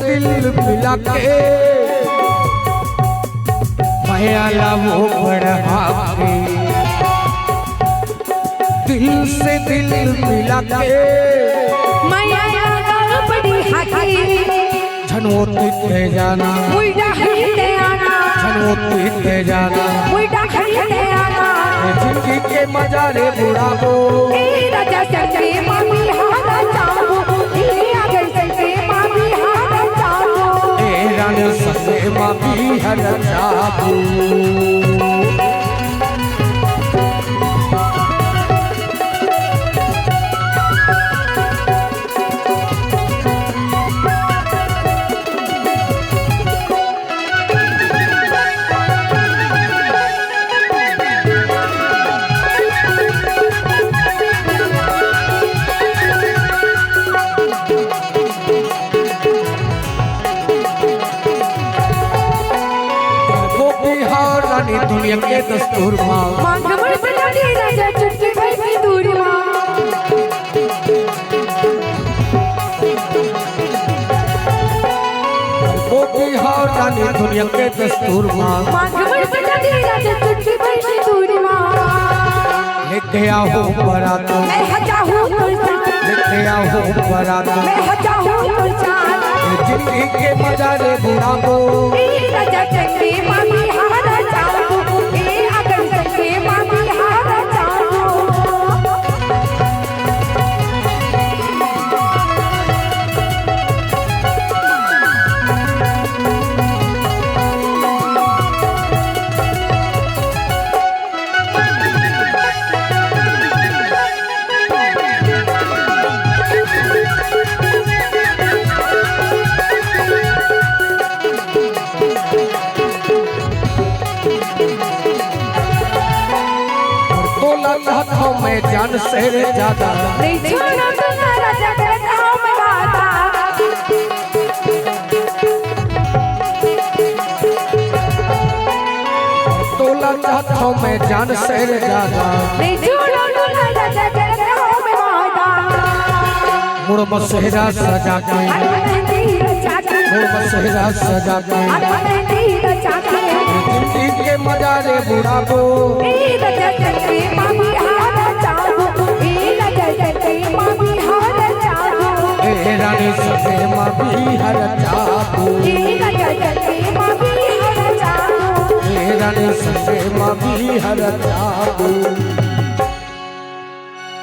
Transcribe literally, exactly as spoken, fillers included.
दिल मिला के, मया ला वो बढ़ा के, दिल से दिल मिला के, मया ला वो बढ़ा के। झन वो तिथे जाना, उल्टा ही ते आना। झन वो तिथे जाना, उल्टा ही ते आना। ये जिंदगी के मजा रे बुढ़ाबो। ए राजा संगे मामी हारा चाबो। ए आगे संगे मामी हारा चाबो। ए रानी संगे मामी हारा चाबो। वो बिहार रानी दुनिया के दस्तूर मा। मांग मर बना दे राजा चुटकी भर की दूर मा। वो बिहार रानी दुनिया के दस्तूर मा। मांग मर बना दे राजा चुटकी भर की दूर मा। लेके आओ बारात। मैं हजाहू तुलसान। लेके आओ बारात। मैं हजाहू तुलसान। ये जिंदगी के मजा रे बुढ़ाबो। ए राजा संगे मामी हारा चाबो। ए आगे संगे मामी हारा चाबो। तोला चाहत हूँ मैं जान से रे ज्यादा। नहीं छोड़ो तो ना राजा, करता हूँ मैं वादा। तोला चाहत हूँ मैं जान से रे ज्यादा। नहीं छोड़ो तो ना राजा, करता हूँ मैं वादा। मुड़ मसेरा सजा के। अरे मेहंदी रचा के। मुड़ मसेरा सजा के। अरे मेहंदी रचा के। जिंदगी के मजा रे बुढ़ाबो। ए राजा संगे मामी हारा चाबो। ए राजा संगे मामी हारा चाबो। ए रानी संगे मामी हारा चाबो। ए राजा संगे मामी हारा चाबो। ए रानी संगे मामी हारा चाबो।